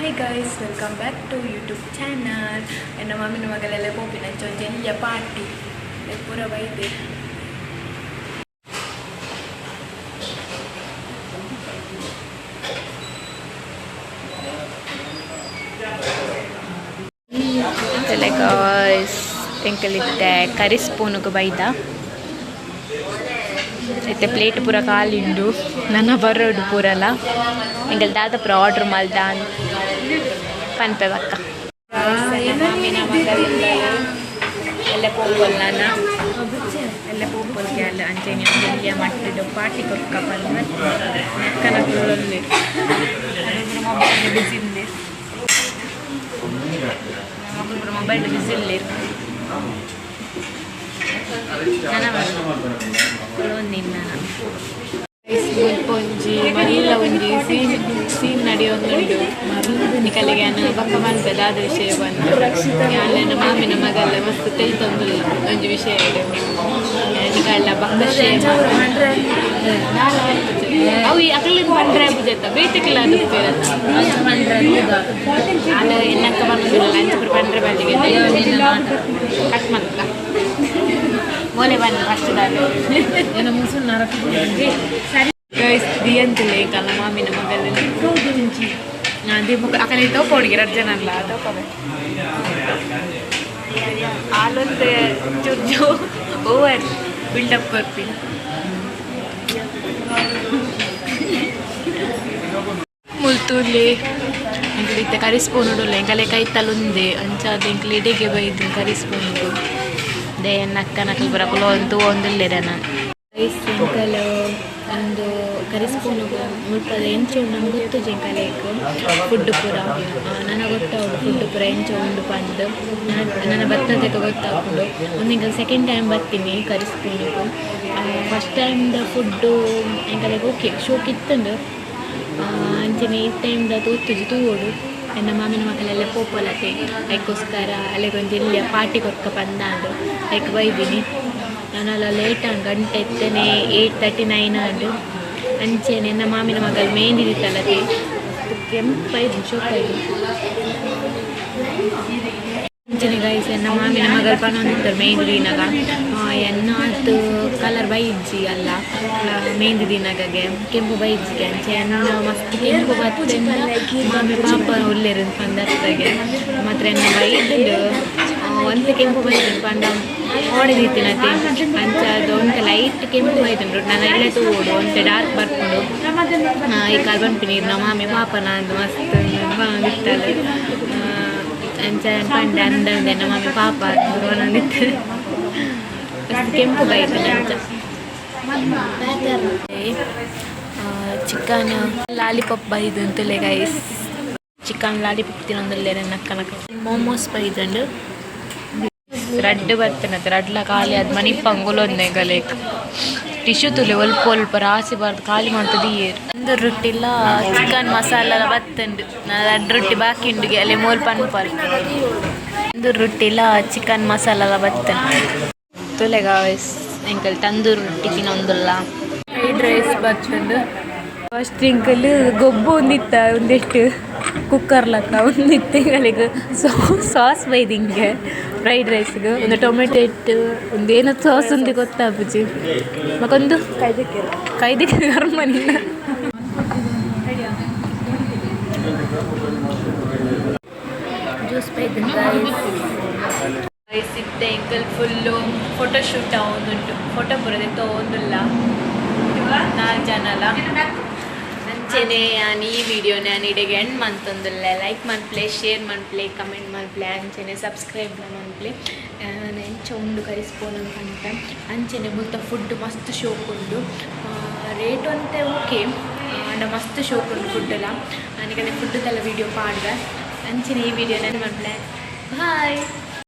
Hi guys, welcome back to YouTube channel. ಎನ್ನ ಮಾಮಿನ ಮಗಲೆಲ್ಲ ಪೋಪಿನ ಅಂಚ ಒಂಜಿ ಎಲ್ಯ ಪಾರ್ಟಿ ಪೂರ ಬೈದೆ. ಗಾಯ್ಸ್, ಎಂಕಲಿತ್ತೆ ಕರಿ ಸ್ಪೂನುಗು ಬೈದ. ಇತ್ತೆ ಪ್ಲೇಟ್ ಪೂರ ಖಾಲಿ ಉಂಡು, ನನ್ನ ಬರೋಡು ಪೂರಲ. ಎಂಕಲ್ ದಾದ ಪೂರ ಆರ್ಡರ್ ಮಲ್ದ ಪನ್ಪೆ ಬಕ್ಕ. ಮಾಮಿನ ಮಗಲ್ ಎಲ್ಲ ಪೋಪೊಲ್, ನಾನ ಎಲ್ಲ ಪೋಪೊಲ್ಗೆ ಅಲ್ಲ. ಅಂಚೆನೆ ಎಲ್ಲಿಯ ಮಟ್ಟದ ಪಾರ್ಟಿ ಕೊರ್ಕ ಪಂದ್ ಅಕ್ಕನಕುಲು ಮೊಬೈಲ್ ಬಿಸಿ ಉಲ್ಲೇರ್, ಪೂರ ಮೊಬೈಲ್ ಬಿಸಿ ಉಲ್ಲೇರ್. ನನ ನಿನ್ನ ಒಂಜಿ ಮಲ್ಲ ಒಂಜಿ ಸೀನ್ ಸೀನ್ ನಡೆಯೊಂದುಂಡು. ನಿಕಲೆಗೆ ಅನ್ನ ಬಕ್ಕ ಮನ್ಪೆ ದಾದ ವಿಷಯ ಬಂದು. ಅಲ್ಲೆನ ಮಾಮಿನ ಮಗಲ್ಲ ಮಸ್ತ್ ತೆಲ್ತೊಂದುಲ್ಲ ಒಂಜಿ ವಿಷಯ ಇಡು. ನಿಕಲ್ಲ ಬಕ್ಕ ಅವು ಅಕಲಿನ ಪಂಡ್ರೆ ಪೂಜೆತ್ತ ಬೇತೆಕ್ಲ ಅದು. ಅದು ಎನ್ನಕ್ಕ ಬಂದಿಲ್ಲ, ಲಂಚ್ ಪಂಡ್ರೆ ಬಲ್ಲಿಗೆ ಕಟ್ ಮಂತ ಮೋಲೆ ಬಂದು ಫಸ್ಟ್ ಸರಿ ಗೈಸ್. ದಿಯಂತಲೇ ಕಲ್ಲ ಮಾಮಿನ ಮಗಲ್ ಅದೇ ಮುಖ ಅಕಲೆ ತೋಪೋಡಿಗೆ ಎರಡು ಜನ ಅಲ್ಲ ತೋಪವೆ. ಆಲೊಂದು ಚುರ್ಜು ಓವರ್ ಬಿಲ್ಡಪ್ ಕೊರ್ಪಿ. ಮುಲ್ತುರ್ಲಿ ಎಂಕಲ್ ಇತ್ತೆ ಕರಿಸ್ಪೋನುಡುಲ್ಲ. ಎಂಕಲೆ ಕೈತಲುಂದೆ ಅಂಚಾದ್ ಎಂಕಲ್ ಇಡೆಗೆ ಬೈದು ಕರಿಸ್ಪೋನುಗು. They ಎನ್ನ ಅಕ್ಕನಕಲ್ ಪೂರ ಕುಲೊಂದು ತೂವೊಂದುಲ್ಲೆರ್. ಗೈಸ್, ಎಂಕಲ್ ಒಂದು ಕರಿಸ್ಪೋನುಗು ಮುಲ್ಪದ ಎಂಚ ಉಂಡು ನಂಗೆ ಗೊತ್ತುಜಿ. ಎಂಕಲೆಗ್ ಫುಡ್ ಪೂರ ನನ ಗೊತ್ತಾವುಂಡು, ಫುಡ್ ಪೂರ ಎಂಚ ಉಂಡು ಪಂದ್ ನನ್ನ ಬತ್ತದಕ್ಕೆ ಗೊತ್ತಾಪುಂಡು. ಒಂದು ಎಂಕಲ್ ಸೆಕೆಂಡ್ ಟೈಮ್ ಬರ್ತೀನಿ ಕರಿಸ್ಪೋನುಗು. ಫಸ್ಟ್ ಟೈಮ್ದ ಫುಡ್ಡು ಎಂಕಲೆಗ್ ಓಕೆ, ಶೋಕ್ ಇತ್ತುಂಡು. ಅಂಚನೆ ಈ ಟೈಮ್ದ ತೋತುಜಿ, ತೂವೊಡು. ಎನ್ನ ಮಾಮಿನ ಮಕ್ಕಳೆಲ್ಲ ಪೋಪೊಲತೆ, ಐಕೋಸ್ಕರ ಅಲೆಗೊಂಜಿ ಎಲ್ಯ ಪಾರ್ಟಿ ಕೊರ್ಕ ಪಂದಾಂಡ್ ಐಕ್ ಬೈದಿನಿ. ನಾನೆಲ್ಲ ಲೇಟ್ ಆಂಡ್, ಗಂಟೆ ಇತ್ತನೆ 8:39 ಆಂಡ್. ಅಂಚೆನೆ ಎನ್ನ ಮಾಮಿನ ಮಗಲ್ ಮೆಹಂದಿ ದಿತ್ತಲತೆ, ಕೆಂಪೈದು ಶೋಕೈದು. ಅಂಚನೆ ಗೈಸ್, ಎನ್ನ ಮಾಮಿನ ಮಗಲ್ ಪನೊಂದಿತ್ತರ್ ಮೆಹಂದಿ ದಿನಾಗ ಎನ್ನಾತ್ ಕಲರ್ ಬೈಜ್ಜಿ ಅಲ್ಲ, ಮೆಹಂದಿ ದಿನಗಗೆ ಕೆಂಪು ಬೈಜ್ಜಿಗೆ. ಅಂಚೆ ಎನ್ನ ಮಸ್ತ್ ಕೆಂಪು ಬತ್ತೆಂಡ ಮಾಮಿ ಪಾಪ ಉಲ್ಲೆರ್ ಪಂದರ್ತಗೆ ಮಾತ್ರ. ಎನ್ನ ಬೈದ್ಂಡ್ ಒಂತೆ ಕೆಂಪು ಬೈದುಂಡು ಪಂಡ ಓಡೆದಿತ್ತಿನತೆ. ಅಂಚ ಅದು ಒಂತೆ ಲೈಟ್ ಕೆಂಪು ಬೈದುಂಡು. ನಾನು ಎಲ್ಲ ತೂವೊಡು, ಒಂತೆ ಡಾರ್ಕ್ ಬರ್ಪುಂಡು. ಈ ಕಾಲ್ ಪನ್ಪಿನಿ ನಮ್ಮ ಮಾಮಿ ಪಾಪನ ಅಂದ್ ಮಸ್ತ್ ಪನೊಂದಿತ್ತಲ್. ಅಂಚ ಪಂಡೆ ಅಂದ ನಮ್ಮ ಮಾಮಿ ಪಾಪ ಪನೊಂದಿತ್ತು. ಮಸ್ತ್ ಕೆಂಪು ಬೈದುಂಡು. ಅಂಚ ಚಿಕನ್ ಲಾಲಿಪಾಪ್ ಬೈದು ಗೈಸ್. ಚಿಕನ್ ಲಾಲಿಪಾಪ್ ತಿನ್ನೊಂದುಲ್ಲೆರ್ ಅಕ್ಕನಕ. ಮೋಮೋಸ್ ಬೈದುಂಡು. ರಡ್ಡ್ ಬರ್ತನತೆ, ರಡ್ಲ ಖಾಲಿ ಅದು ಮನಿಪಂಗುಲೊಂದೆ ಗಲೇಕ್. ಟಿಶ್ಯೂ ತುಲೆ ಒಲ್ಪ ಒಲ್ಪ ರಾಸಿ ಬಾರ್ದು ಖಾಲಿ ಮಾಡ್ತದೆ ಏರ್. ಒಂದು ರೊಟ್ಟಿಲ ಚಿಕನ್ ಮಸಾಲ ಬತ್ತುಂಡು. ರಡ್ಡ್ ರೊಟ್ಟಿ ಬಾಕಿ ಉಂಡು, ಅಲ್ಲೇ ಮೋಲ್ ಪನ್ಪರ್. ಒಂದು ರೊಟ್ಟಿಲ ಚಿಕನ್ ಮಸಾಲ ಬತ್ತುಂಡು. ತುಲೆ ಗಾಯ್ಸ್, ಎಂಕಲ್ ತಂದೂರು ರೊಟ್ಟಿ ತಿನ್ನೊಂದುಲ್ಲ. ಫ್ರೈಡ್ ರೈಸ್ ಬತ್ತುಂಡು. ಫಸ್ಟ್ ಎಂಕಲ್ ಗೊಬ್ಬು ಒಂದಿತ್ತ ಒಂದಿಷ್ಟು ಕುಕ್ಕರ್ ಲಕ್ಕ ಒಂದಿತ್ತು. ಎಂಕಲಿಗೆ ಸಾಸ್ ಬೈದಿಂಗೆ ಫ್ರೈಡ್ ರೈಸ್ಗೆ ಒಂದು ಟೊಮೆಟೊ ಇಟ್ಟು ಒಂದು ಏನೋ ಸಾಸ್ ಒಂದು ಗೊತ್ತಾಪುಜಿ. ಮಕ್ಕೊಂದು ಕೈದಿಕ್ಕೆ ಕರ್ಮ ನಿನ್ನ. ಜ್ಯೂಸ್ ಬೈದು ಗೈಸ್. ಇತ್ತೆ ಎಂಕಲ್ ಫುಲ್ಲು ಫೋಟೋ ಶೂಟ್ ಆವೊಂದುಂಟು. ಫೋಟೋ ಪೂರ ಒಂದುಲ್ಲ ನಾಲ್ಕು ಜನಲ. ಅಂಚೆನೆ ಯಾನ್ ಈ ವಿಡಿಯೋ ನಾನು ಇಡೆಗೆ ಎಂಡ್ ಮಂತೊಂದುಲ್ಲೆ. ಲೈಕ್ ಮನ್ಪ್ಲೆ, ಶೇರ್ ಮನ್ಪ್ಲೆ, ಕಮೆಂಟ್ ಮನ್ಪ್ಲೆ, ಅಂಚೆನೆ ಸಬ್ಸ್ಕ್ರೈಬ್ ಮನ್ಪ್ಲೆ. ಎಂಚ ಉಂಡು ಕರಿಸ್ಪೋನು ಪಂತ. ಅಂಚೆನೆ ಮುಲ್ತ ಫುಡ್ ಮಸ್ತ್ ಶೋಕ್ ಉಂಡು. ರೇಟ್ ಒಂತೆ ಓಕೆ, ಆಂಡ ಮಸ್ತ್ ಶೋಕ್ ಉಂಡು ಫುಡ್ಡೆಲ್ಲ. ನಿಕಲೆ ಫುಡ್ದೆಲ್ಲ ವೀಡಿಯೋ ಪಾಡ್ವೆ. ಅಂಚೆನೆ ಈ ವಿಡಿಯೋ ನೆನ್ ಮನ್ಪ್ಲೆ. ಬಾಯ್.